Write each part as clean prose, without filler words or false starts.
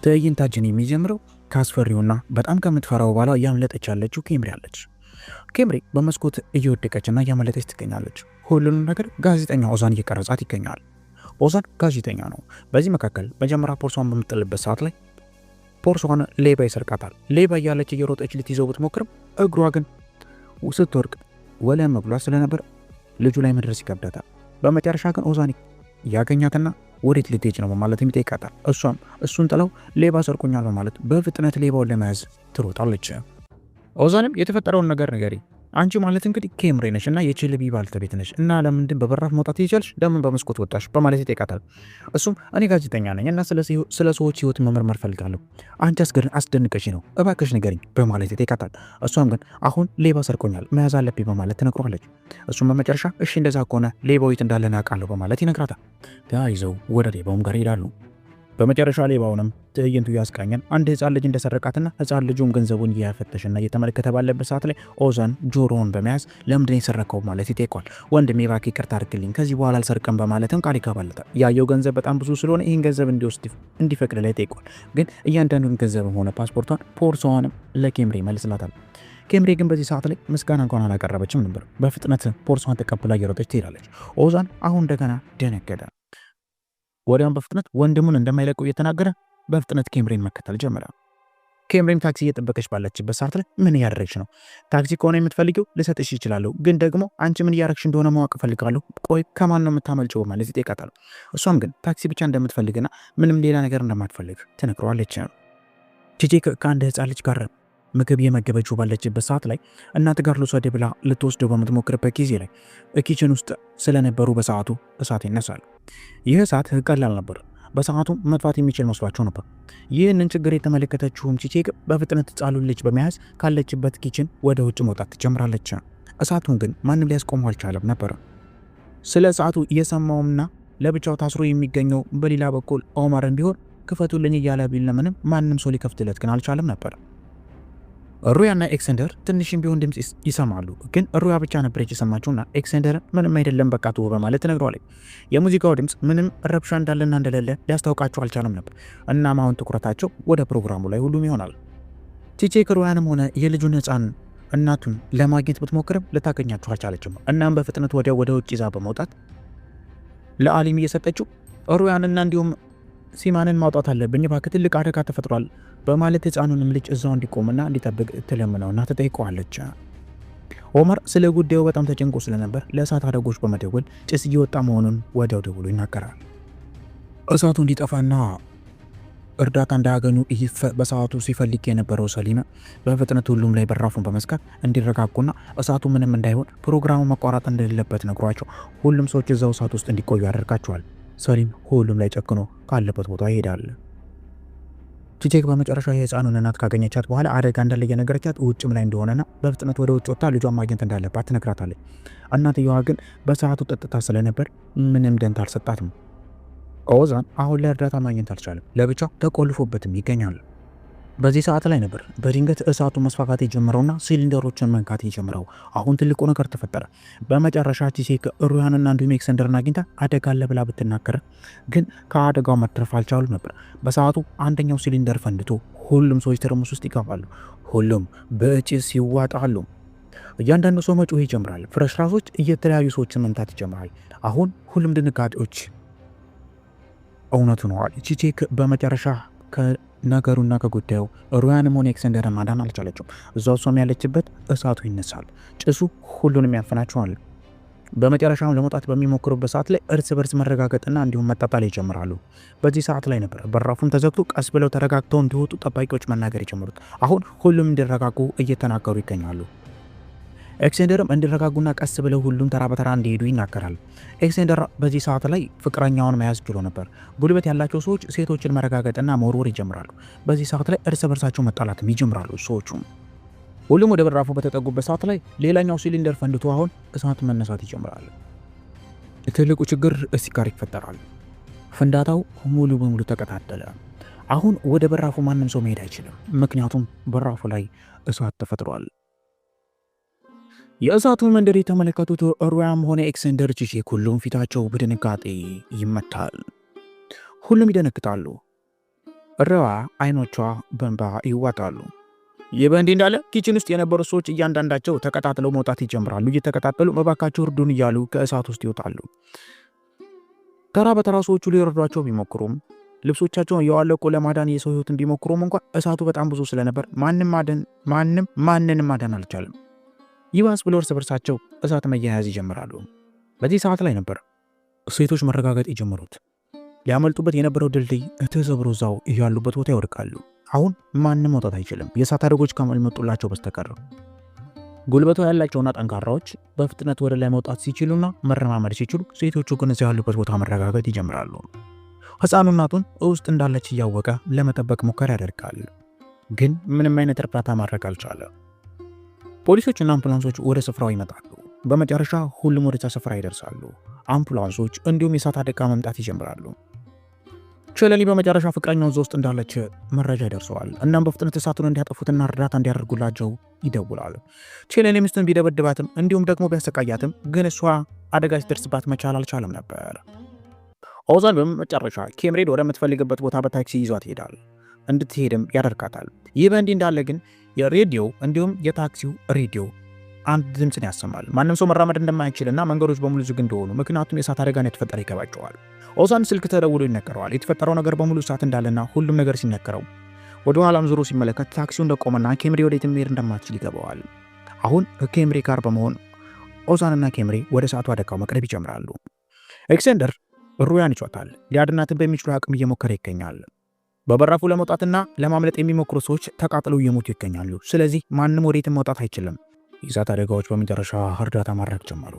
ትዕይንታችን የሚጀምረው ከአስፈሪውና በጣም ከምትፈራው ባሏ እያመለጠች ያለችው ኬምሪ አለች። ኬምሪ በመስኮት እየወደቀችና እያመለጠች ትገኛለች። ሁሉንም ነገር ጋዜጠኛ ኦዛን እየቀረጻት ይገኛል። ኦዛን ጋዜጠኛ ነው። በዚህ መካከል መጀመሪያ ቦርሷን በምትጥልበት ሰዓት ላይ ቦርሷን ሌባ ይሰርቃታል። ሌባ እያለች እየሮጠች ልትይዘው ብትሞክርም እግሯ ግን ስትወድቅ ወለም ብሏት ስለነበር ልጁ ላይ መድረስ ይከብዳታል። በመጨረሻ ግን ኦዛን ያገኛትና ወዴት ልትሄጅ ነው በማለትም ይጠይቃታል። እሷም እሱን ጥለው ሌባ ሰርቆኛል በማለት በፍጥነት ሌባውን ለመያዝ ትሮጣለች። ኦዛንም የተፈጠረውን ነገር ንገሪ፣ አንቺ ማለት እንግዲህ ኬምሬ ነሽ እና የችልቢ ባለቤት ነሽ እና ለምንድን በበራፍ መውጣት የቻልሽ? ለምን በመስኮት ወጣሽ? በማለት ይጠይቃታል። እሱም እኔ ጋዜጠኛ ነኝ እና ስለ ሰዎች ህይወት መመርመር ፈልጋለሁ፣ አንቺ አስደንቀሽ ነው፣ እባክሽ ንገሪኝ በማለት ይጠይቃታል። እሷም ግን አሁን ሌባ ሰርቆኛል፣ መያዝ አለብኝ በማለት ትነግረዋለች። እሱም በመጨረሻ እሺ እንደዛ ከሆነ ሌባው የት እንዳለ አውቃለሁ በማለት ይነግራታል። ተያይዘው ወደ ሌባውም ጋር ይሄዳሉ። በመጨረሻ ሌባውንም ትዕይንቱ ያስቃኘን አንድ ህፃን ልጅ እንደሰረቃትና ህፃን ልጁም ገንዘቡን እያፈተሸና እየተመለከተ ባለበት ሰዓት ላይ ኦዛን ጆሮውን በመያዝ ለምንድን የሰረከው ማለት ይጠይቋል። ወንድሜ እባክህ ይቅርታ አድርግልኝ፣ ከዚህ በኋላ አልሰርቅም በማለትም ቃል ይገባለታል። ያየው ገንዘብ በጣም ብዙ ስለሆነ ይህን ገንዘብ እንዲወስድ እንዲፈቅድ ላይ ጠይቋል። ግን እያንዳንዱን ገንዘብም ሆነ ፓስፖርቷን ቦርሳዋንም ለኬምሬ ይመልስላታል። ኬምሬ ግን በዚህ ሰዓት ላይ ምስጋና እንኳን አላቀረበችም ነበር። በፍጥነት ቦርሳዋን ተቀብላ እየሮጠች ትሄዳለች። ኦዛን አሁን እንደገና ደነገጠ። ወዲያውም በፍጥነት ወንድሙን እንደማይለቀው እየተናገረ በፍጥነት ኬምሬን መከተል ጀመረ። ኬምሬም ታክሲ እየጠበቀች ባለችበት ሰዓት ላይ ምን እያደረግሽ ነው? ታክሲ ከሆነ የምትፈልጊው ልሰጥሽ ይችላለሁ፣ ግን ደግሞ አንቺ ምን እያደረግሽ እንደሆነ ማወቅ እፈልጋለሁ። ቆይ ከማን ነው የምታመልጨው? በማለት ይጠይቃታል። እሷም ግን ታክሲ ብቻ እንደምትፈልግና ምንም ሌላ ነገር እንደማትፈልግ ትነግረዋለች። ቺቼክ ከአንድ ህፃን ልጅ ጋር ምግብ የመገበችው ባለችበት ሰዓት ላይ እናት ጋር ልውሰድ ብላ ልትወስደው በምትሞክርበት ጊዜ ላይ kitchen ውስጥ ስለነበሩ በሰዓቱ እሳት ይነሳል። ይህ እሳት ቀላል ነበር። በሰዓቱ መጥፋት የሚችል መስሏቸው ነበር። ይህንን ችግር የተመለከተችውም ቺቼክ በፍጥነት ህፃኑን ልጅ በመያዝ ካለችበት kitchen ወደ ውጭ መውጣት ትጀምራለች። እሳቱን ግን ማንም ሊያስቆመው አልቻለም ነበር። ስለ እሳቱ እየሰማውምና ለብቻው ታስሮ የሚገኘው በሌላ በኩል ኦማርን ቢሆን ክፈቱልኝ እያለ ቢለምንም ማንም ሰው ሊከፍትለት ግን አልቻለም ነበር። ሩያና ኤክሰንደር ትንሽም ቢሆን ድምፅ ይሰማሉ። ግን ሩያ ብቻ ነበረች የሰማችውና ኤክሰንደር ምንም አይደለም በቃ ተወው በማለት ትነግረዋለች። የሙዚቃው ድምፅ ምንም ረብሻ እንዳለና እንደሌለ ሊያስታውቃቸው አልቻለም ነበር። እናም አሁን ትኩረታቸው ወደ ፕሮግራሙ ላይ ሁሉም ይሆናል። ቺቼክ ሩያንም ሆነ የልጁን ሕፃን እናቱን ለማግኘት ብትሞክርም ልታገኛቸው አልቻለችም። እናም በፍጥነት ወዲያው ወደ ውጭ ይዛ በመውጣት ለአሊም እየሰጠችው ሩያንና እንዲሁም ሲማንን ማውጣት አለብኝ፣ እባክህ ትልቅ አደጋ ተፈጥሯል በማለት ህፃኑንም ልጅ እዛው እንዲቆምና እንዲጠብቅ ትለምነውና ትጠይቀዋለች። ኦመር ስለ ጉዳዩ በጣም ተጨንቆ ስለነበር ለእሳት አደጎች በመደወል ጭስ እየወጣ መሆኑን ወዲያው ደውሎ ይናገራል። እሳቱ እንዲጠፋና እርዳታ እንዳያገኙ በሰዓቱ ሲፈልግ የነበረው ሰሊም በፍጥነት ሁሉም ላይ በራፉን በመዝጋት እንዲረጋጉና እሳቱ ምንም እንዳይሆን ፕሮግራሙ መቋረጥ እንደሌለበት ነግሯቸው ሁሉም ሰዎች እዛው እሳት ውስጥ እንዲቆዩ ያደርጋቸዋል። ሰሊም ሁሉም ላይ ጨክኖ ካለበት ቦታ ይሄዳል። ቺቼክ በመጨረሻ የህፃኑን እናት ካገኘቻት በኋላ አደጋ እንዳለ እየነገረቻት ውጭም ላይ እንደሆነና በፍጥነት ወደ ውጭ ወጥታ ልጇን ማግኘት እንዳለባት ትነግራታለች። እናትየዋ ግን በሰዓቱ ጠጥታ ስለነበር ምንም ደንታ አልሰጣትም። ኦዛን አሁን ላይ እርዳታ ማግኘት አልቻለም። ለብቻው ተቆልፎበትም ይገኛል። በዚህ ሰዓት ላይ ነበር በድንገት እሳቱ መስፋፋት የጀመረውና ሲሊንደሮችን መንካት የጀመረው። አሁን ትልቁ ነገር ተፈጠረ። በመጨረሻ ቺቼክ ሩያንና እንዲሁም ኤክሰንደርን አግኝታ አደጋ አለ ብላ ብትናገር ግን ከአደጋው መትረፍ አልቻሉም ነበር። በሰዓቱ አንደኛው ሲሊንደር ፈንድቶ ሁሉም ሰዎች ትርምስ ውስጥ ይገባሉ። ሁሉም በጭስ ይዋጣሉ። እያንዳንዱ ሰው መጮህ ይጀምራል። ፍርስራሾች እየተለያዩ ሰዎችን መምታት ይጀምራል። አሁን ሁሉም ድንጋጤዎች እውነት ሆነዋል። ቺቼክ በመጨረሻ ከነገሩና ከጉዳዩ ሩያንም ሆነ ኤክሰንደርን ማዳን አልቻለችም። እዛው እሷም ያለችበት እሳቱ ይነሳል። ጭሱ ሁሉንም ያፈናቸዋል። በመጨረሻም ለመውጣት በሚሞክሩበት ሰዓት ላይ እርስ በርስ መረጋገጥና እንዲሁም መጣጣል ይጀምራሉ። በዚህ ሰዓት ላይ ነበር በራፉም ተዘግቶ ቀስ ብለው ተረጋግተው እንዲወጡ ጠባቂዎች መናገር የጀመሩት። አሁን ሁሉም እንዲረጋጉ እየተናገሩ ይገኛሉ። ኤክሴንደርም እንዲረጋጉና ቀስ ብለው ሁሉም ተራ በተራ እንዲሄዱ ይናገራል። ኤክሴንደር በዚህ ሰዓት ላይ ፍቅረኛውን መያዝ ችሎ ነበር። ጉልበት ያላቸው ሰዎች ሴቶችን መረጋገጥና መወርወር ይጀምራሉ። በዚህ ሰዓት ላይ እርስ በርሳቸው መጣላትም ይጀምራሉ። ሰዎቹ ሁሉም ወደ በራፉ በተጠጉበት ሰዓት ላይ ሌላኛው ሲሊንደር ፈንድቶ አሁን እሳት መነሳት ይጀምራል። ትልቁ ችግር እዚህ ጋር ይፈጠራል። ፍንዳታው ሙሉ በሙሉ ተቀጣጠለ። አሁን ወደ በራፉ ማንም ሰው መሄድ አይችልም፣ ምክንያቱም በራፉ ላይ እሳት ተፈጥሯል። የእሳቱን መንደር የተመለከቱት ሩያም ሆነ ኤክሰንደር ቺቼክ ሁሉም ፊታቸው በድንጋጤ ይመታል። ሁሉም ይደነግጣሉ። ሩያ አይኖቿ በእንባ ይዋጣሉ። ይህ በእንዲህ እንዳለ kitchen ውስጥ የነበሩ ሰዎች እያንዳንዳቸው ተቀጣጥለው መውጣት ይጀምራሉ። እየተቀጣጠሉ እባካችሁ እርዱን እያሉ ከእሳት ውስጥ ይወጣሉ። ተራ በተራ ሰዎቹ ሊረዷቸው ቢሞክሩም፣ ልብሶቻቸውን እያዋለቁ ለማዳን የሰው ህይወትን ቢሞክሩም እንኳን እሳቱ በጣም ብዙ ስለነበር ማንም ማደን ማንም ማንንም ማዳን አልቻለም። ይባስ ብሎ እርስ በርሳቸው እሳት መያያዝ ይጀምራሉ። በዚህ ሰዓት ላይ ነበር ሴቶች መረጋገጥ የጀመሩት። ሊያመልጡበት የነበረው ድልድይ ተሰብሮ እዛው ያሉበት ቦታ ይወድቃሉ። አሁን ማንም መውጣት አይችልም፣ የእሳት አደጎች ካልመጡላቸው በስተቀር። ጉልበቱ ያላቸውና ጠንካራዎች በፍጥነት ወደ ላይ መውጣት ሲችሉና መረማመድ ሲችሉ፣ ሴቶቹ ግን እዚያው ያሉበት ቦታ መረጋገጥ ይጀምራሉ። ሕፃኑ እናቱን ውስጥ እንዳለች እያወቀ ለመጠበቅ ሙከራ ያደርጋል፣ ግን ምንም አይነት እርዳታ ማድረግ አልቻለም። ፖሊሶችና አምቡላንሶች ወደ ስፍራው ይመጣሉ። በመጨረሻ ሁሉም ወደዛ ስፍራ ይደርሳሉ። አምቡላንሶች እንዲሁም የእሳት አደጋ መምጣት ይጀምራሉ። ቸለሊ በመጨረሻ ፍቅረኛው እዛ ውስጥ እንዳለች መረጃ ይደርሰዋል። እናም በፍጥነት እሳቱን እንዲያጠፉትና እርዳታ እንዲያደርጉላቸው ይደውላል። ቸለሊ ሚስቱን ቢደበድባትም እንዲሁም ደግሞ ቢያሰቃያትም ግን እሷ አደጋ ሲደርስባት መቻል አልቻለም ነበር። ኦዛን በመጨረሻ ኬምሬድ ወደምትፈልግበት ቦታ በታክሲ ይዟት ይሄዳል። እንድትሄድም ያደርጋታል። ይህ በእንዲህ እንዳለ ግን የሬዲዮ እንዲሁም የታክሲው ሬዲዮ አንድ ድምፅን ያሰማል። ማንም ሰው መራመድ እንደማይችልና መንገዶች በሙሉ ዝግ እንደሆኑ፣ ምክንያቱም የእሳት አደጋ የተፈጠረ ይገባቸዋል። ኦዛን ስልክ ተደውሎ ይነገረዋል። የተፈጠረው ነገር በሙሉ እሳት እንዳለና ሁሉም ነገር ሲነገረው ወደ ኋላም ዞሮ ሲመለከት ታክሲው እንደቆመና ኬምሬ ወዴት መሄድ እንደማትችል ይገባዋል። አሁን ከኬምሬ ጋር በመሆን ኦዛንና ኬምሬ ወደ እሳቱ አደጋው መቅረብ ይጀምራሉ። ኤክሴንደር ሩያን ይዟታል። ሊያድናትን በሚችሉ አቅም እየሞከረ ይገኛል። በበራፉ ለመውጣትና ለማምለጥ የሚሞክሩ ሰዎች ተቃጥለው እየሞቱ ይገኛሉ። ስለዚህ ማንም ወዴትም መውጣት አይችልም። የእሳት አደጋዎች በመጨረሻ እርዳታ ማድረግ ጀመሩ።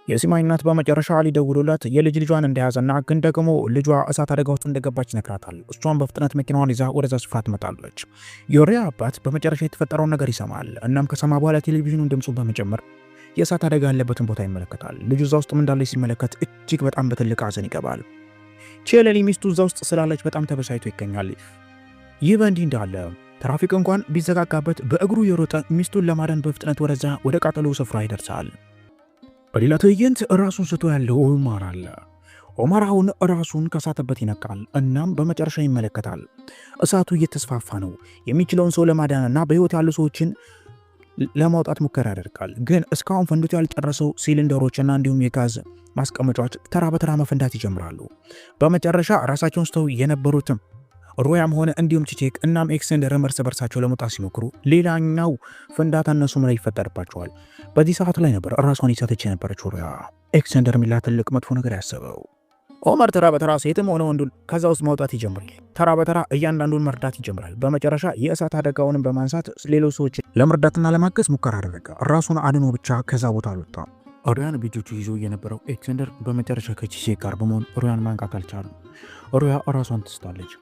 የሲማይ እናት በመጨረሻ ሊደውሉላት የልጅ ልጇን እንደያዘና ግን ደግሞ ልጇ እሳት አደጋ ውስጥ እንደገባች ይነግራታል። እሷን በፍጥነት መኪናዋን ይዛ ወደዛ ስፍራ ትመጣለች። የሪያ አባት በመጨረሻ የተፈጠረውን ነገር ይሰማል። እናም ከሰማ በኋላ ቴሌቪዥኑን ድምፁን በመጨመር የእሳት አደጋ ያለበትን ቦታ ይመለከታል። ልጁ እዛ ውስጥም እንዳለች ሲመለከት እጅግ በጣም በትልቅ ሐዘን ይገባል። ቼለሊ ሚስቱ እዛ ውስጥ ስላለች በጣም ተበሳይቶ ይገኛል። ይህ በእንዲህ እንዳለ ትራፊክ እንኳን ቢዘጋጋበት በእግሩ የሮጠ ሚስቱን ለማዳን በፍጥነት ወደዛ ወደ ቃጠሎ ስፍራ ይደርሳል። በሌላ ትዕይንት ራሱን ስቶ ያለው ኦማር አለ። ኦማር አሁን ራሱን ከሳተበት ይነቃል። እናም በመጨረሻ ይመለከታል። እሳቱ እየተስፋፋ ነው። የሚችለውን ሰው ለማዳንና በሕይወት ያሉ ሰዎችን ለማውጣት ሙከራ ያደርጋል። ግን እስካሁን ፈንድቶ ያልጨረሰው ሲሊንደሮችና እንዲሁም የጋዝ ማስቀመጫዎች ተራ በተራ መፈንዳት ይጀምራሉ። በመጨረሻ ራሳቸውን ስተው የነበሩትም ሮያም ሆነ እንዲሁም ቺቼክ እናም ኤክሰንደርም እርስ በርሳቸው ለመውጣት ሲሞክሩ ሌላኛው ፍንዳታ እነሱም ላይ ይፈጠርባቸዋል። በዚህ ሰዓት ላይ ነበር ራሷን የሳተች የነበረችው ሮያ ኤክሰንደር ሚላ ትልቅ መጥፎ ነገር ያሰበው። ኦመር ተራ በተራ ሴትም ሆነ ወንዱን ከዛ ውስጥ ማውጣት ይጀምራል። ተራ በተራ እያንዳንዱን መርዳት ይጀምራል። በመጨረሻ የእሳት አደጋውንም በማንሳት ሌሎች ሰዎች ለመርዳትና ለማገዝ ሙከራ አደረገ። ራሱን አድኖ ብቻ ከዛ ቦታ አልወጣም። ሮያን በእጆቹ ይዞ የነበረው ኤክሰንደር በመጨረሻ ከቺቼክ ጋር በመሆን ሮያን ማንቃት አልቻሉም። ሮያ ራሷን ትስታለች።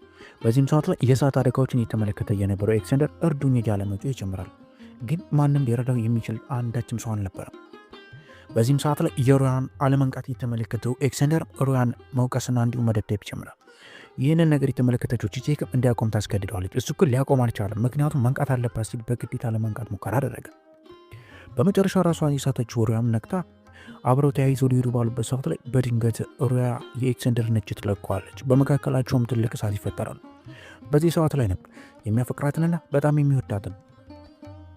በዚህም ሰዓት ላይ የእሳት አደጋዎችን እየተመለከተ የነበረው ኤክሰንደር እርዱኝ እያለ መጮህ ይጀምራል። ግን ማንም ሊረዳው የሚችል አንዳችም ሰው አልነበረም። በዚህም ሰዓት ላይ የሮያን አለመንቃት የተመለከተው ኤክሰንደር ሮያን መውቀስና እንዲሁም መደብደብ ይጀምራል። ይህንን ነገር የተመለከተችው ቺቼክም እንዲያቆም ታስገድደዋለች። እሱ ግን ሊያቆም አልቻለም። ምክንያቱም መንቃት አለባት ሲል በግዴታ ለመንቃት ሙከራ አደረገ። በመጨረሻ ራሷን የሳተችው ሮያም ነቅታ አብረው ተያይዘው ሊሄዱ ባሉበት ሰዓት ላይ በድንገት ሮያ የኤክሰንደርን እጅ ትለቀዋለች። በመካከላቸውም ትልቅ እሳት ይፈጠራል። በዚህ ሰዓት ላይ ነበር የሚያፈቅራትንና በጣም የሚወዳትን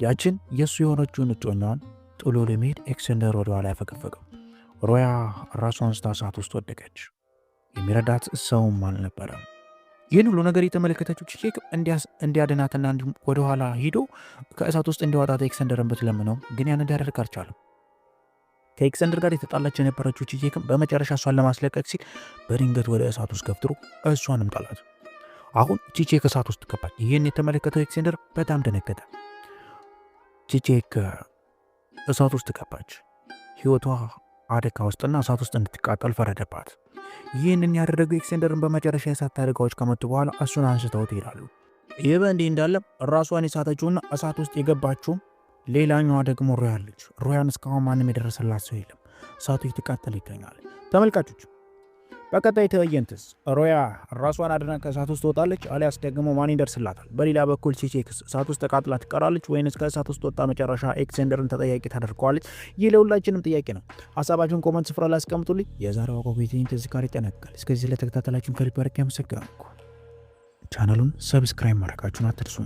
ያችን የእሱ የሆነችውን እጮኛዋን ጥሎ ለመሄድ ኤክሰንደር ወደ ኋላ ያፈገፈገው። ሮያ ራሷን ስታ እሳት ውስጥ ወደቀች። የሚረዳት ሰውም አልነበረም። ይህን ሁሉ ነገር የተመለከተችው ቺቼክ እንዲያድናትና እንዲሁም ወደኋላ ሂዶ ከእሳት ውስጥ እንዲያወጣት ኤክሰንደርን ብትለምነው ግን ያን እንዲያደርግ አልቻለም። ከኤክሰንደር ጋር የተጣላች የነበረችው ቺቼክም በመጨረሻ እሷን ለማስለቀቅ ሲል በድንገት ወደ እሳት ውስጥ ገፍትሮ እሷንም ጣላት። አሁን ቺቼክ እሳት ውስጥ ገባች። ይህን የተመለከተው ኤክሰንደር በጣም ደነገጠ። ቺቼክ እሳት ውስጥ ገባች። ህይወቷ አደጋ ውስጥና እሳት ውስጥ እንድትቃጠል ፈረደባት። ይህንን ያደረገው ኤክሰንደርን በመጨረሻ የእሳት አደጋዎች ከመጡ በኋላ እሱን አንስተውት ይሄዳሉ። ይህ በእንዲህ እንዳለ ራሷን የሳተችውና እሳት ውስጥ የገባችው ሌላኛዋ ደግሞ ሮያ አለች። ሮያን እስካሁን ማንም የደረሰላት ሰው የለም። እሳቱ እየተቃጠለ ይገኛል። ተመልካቾች፣ በቀጣይ ትዕይንትስ ሮያ ራሷን አድና ከእሳት ውስጥ ትወጣለች አሊያስ ደግሞ ማን ይደርስላታል? በሌላ በኩል ቺቼክስ እሳት ውስጥ ተቃጥላ ትቀራለች ወይንስ ከእሳት ውስጥ ወጣ መጨረሻ ኤክሰንደርን ተጠያቂ ታደርገዋለች? ይህ ለሁላችንም ጥያቄ ነው። ሀሳባችሁን comment ስፍራ ላይ አስቀምጡልኝ። የዛሬው አጓጊ ትዕይንት እዚህ ጋር ይጠናቀቃል። እስከዚህ ስለተከታተላችሁን ከልብ አድርጌ አመሰግናለሁ። ቻናሉን subscribe ማድረጋችሁን አትርሱ።